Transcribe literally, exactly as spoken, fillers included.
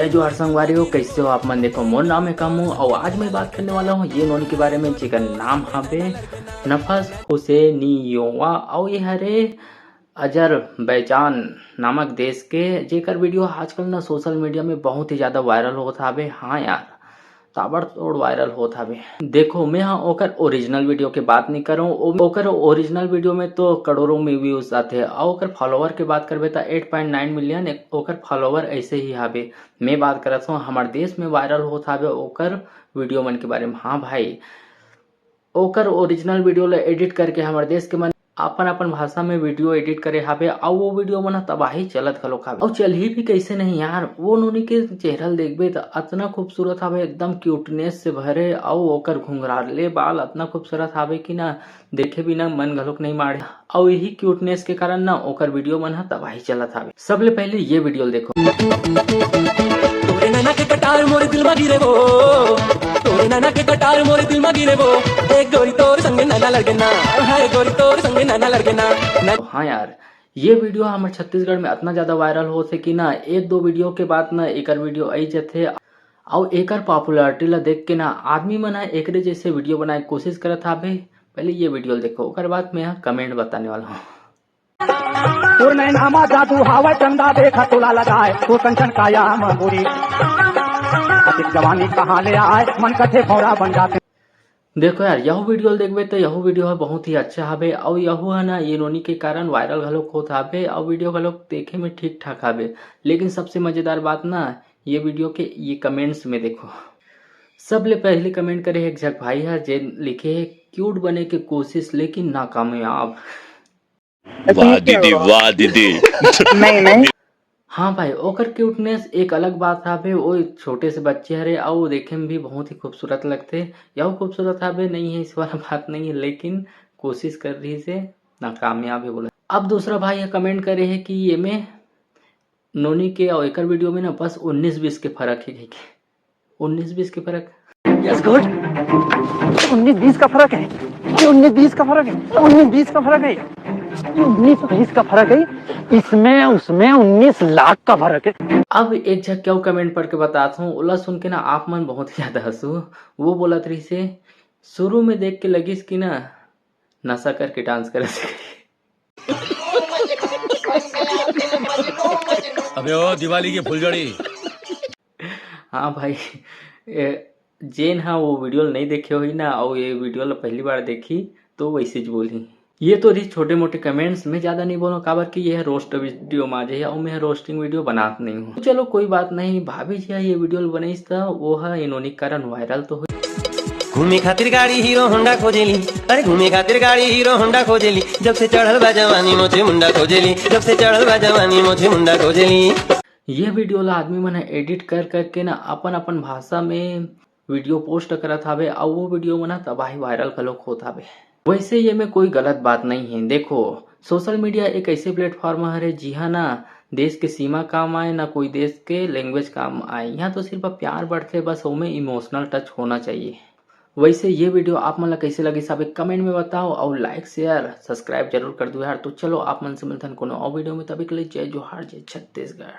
जोहार संगवारी हो, कैसे हो आप मन? देखो, मोर नाम है कामू और आज मैं बात करने वाला हूँ ये नोनी के बारे में, जेकर नाम हवे नफस हुसैनियोवा और ये हरे अजरबैजान नामक देश के, जेकर वीडियो आजकल ना सोशल मीडिया में बहुत ही ज्यादा वायरल होत हावे। हाँ यार, ताबड़तोड़ वायरल होत हावे। देखो, मैं हा ओकर ओरिजिनल वीडियो के बात नहीं करूँ। ओ-, ओकर ओरिजिनल वीडियो में तो करोड़ों में व्यूज आते हैं और ओकर फॉलोअर के बात करबे त एट पॉइंट नाइन मिलियन एक-, ओकर फॉलोअर ऐसे ही हावे। मैं बात करत हूँ हमार देश में वायरल होत हावे ओकर वीडियो मन के बारे में। हाँ भाई, ओकर ओरिजिनल वीडियो ला एडिट करके हमर देश के मन अपन अपन भाषा में वीडियो एडिट करे हावे, अउ वो वीडियो मन ह तबाही चलत घलोक हावे। अउ चलही भी कैसे नहीं यार, वो नोनी के चेहरा ल देखबे त अतना खूबसूरत हावे, एकदम क्यूटनेस से भरे, अउ ओकर घुंघराले बाल अतना खूबसूरत हावे कि ना, देखे बिना मन घलोक नहीं माड़े। अउ यही क्यूटनेस के कारण ना ओकर वीडियो मन ह तबाही चलत हावे। सबले पहले ये वीडियो ल देखो। तोरे नैना के कटार मोर दिल मा गिरे वो, तोरे नैना के कटार मोर दिल मा गिरे वो, एक गोरी तोर संग नैना लड़के ना, हाय गोरी तोर संग नैना लड़के ना। हाँ यार, ये वीडियो हमर छत्तीसगढ़ में अतना ज्यादा वायरल होत हे कि ना, एक दो वीडियो के बाद ना एकर वीडियो आई जथे। अउ एकर पॉपुलैरिटी ला देख के ना आदमी मन ह एकरे जैसे वीडियो बनाए के कोशिश करत हावे। पहले ये वीडियो ल देखो, ओकर बाद मैं ह कमेंट बताने वाला हूँ। तोर नैना मा जादू हावय चंदा, देखा तोला लगाए, तो कंचन काया मंगूरी। अतिक जवानी कहाँ ले आए, मन कथे भौरा बन जाते। देखो यार, यहू वीडियो ल देखबे त यहू वीडियो ह बहुत ही अच्छा हवे, अउ यहू ह ना ये नोनी के कारण वायरल घलोक होत हवे, अउ वीडियो घलोक देखे में ठीक ठाक हवे। लेकिन सबसे मजेदार बात ना ये वीडियो के ये कमेंट्स में देखो। सबले पहले कमेंट करे हे एक झक भाई ह, जे लिखे हे, "क्यूट बने के कोशिश लेकिन नाकामयाब।" वाह दीदी, वाह दीदी। नहीं, नहीं। हाँ भाई, ओकर क्यूटनेस एक अलग बात हवे। वो छोटे से बच्चे हरे, अउ वो देखे में भी बहुत ही खूबसूरत लगथे। या वो खूबसूरत हवे नहीं है, इस वाला बात नहीं है, लेकिन कोशिश कर रही से नाकामयाब है बोला। अब दूसरा भाई ह कमेंट करे है कि ये में नोनी के अउ एकर वीडियो में ना बस उन्नीस बीस के फर्क है, कहिके। उन्नीस बीस के फर्क। यस गुड। उन्नीस बीस का फर्क है, ये उन्नीस बीस का फर्क है, उन्नीस बीस का फर्क है, उन्नीस बीस का फर्क है, इसमें उसमें उन्नीस लाख का फर्क है। अब एक झक क्या कमेंट पढ़ के बतात हूँ, ओला सुन के ना आप मन बहुत ही ज्यादा हंसू। वो बोलत रही से, "शुरू में देख के लगिस कि ना नशा करके डांस करत हे।" अबे ओ दिवाली के फुलझड़ी। हाँ भाई, ए, जेन हा वो वीडियो नहीं देखे होही ना, और ये वीडियो ला पहली बार देखी, तो वैसे ज बोलही। ये तो रही छोटे मोटे कमेंट्स, मैं ज्यादा नहीं बोलूँ, काबर कि ये रोस्ट वीडियो मा जे है, और मैं रोस्टिंग वीडियो बनात नहीं हूँ। चलो कोई बात नहीं, भाभी जी हा ये वीडियो बनाइस त वो हा इनोनी कारण वायरल तो हुई। घूमे खातिर गाड़ी हीरो होंडा खोजेली, अरे घूमे खातिर गाड़ी हीरो होंडा खोजेली, जब से चढ़ल बा जवानी मोछे मुंडा खोजेली, जब से चढ़ल बा जवानी मोछे मुंडा खोजेली। ये वीडियो ला आदमी मन ह एडिट कर करके ना अपन अपन भाषा में वीडियो पोस्ट करत हावे, अउ वो वीडियो मन ह तबाही वायरल घलोक होत हावे। वैसे ये में कोई गलत बात नहीं है। देखो, सोशल मीडिया एक ऐसे प्लेटफॉर्म हरे जिहाँ ना देश के सीमा काम आए, ना कोई देश के लैंग्वेज काम आए। यहाँ तो सिर्फ प्यार बढ़थे, बस ओमे इमोशनल टच होना चाहिए। वैसे ये वीडियो आप मन ला कैसे लगिस, आप एक कमेंट में बताओ, और लाइक शेयर सब्सक्राइब जरूर कर दो यार। तो चलो आप मन से मिलथन कोनो और वीडियो में, तभी के लिए जय जोहार, जय छत्तीसगढ़।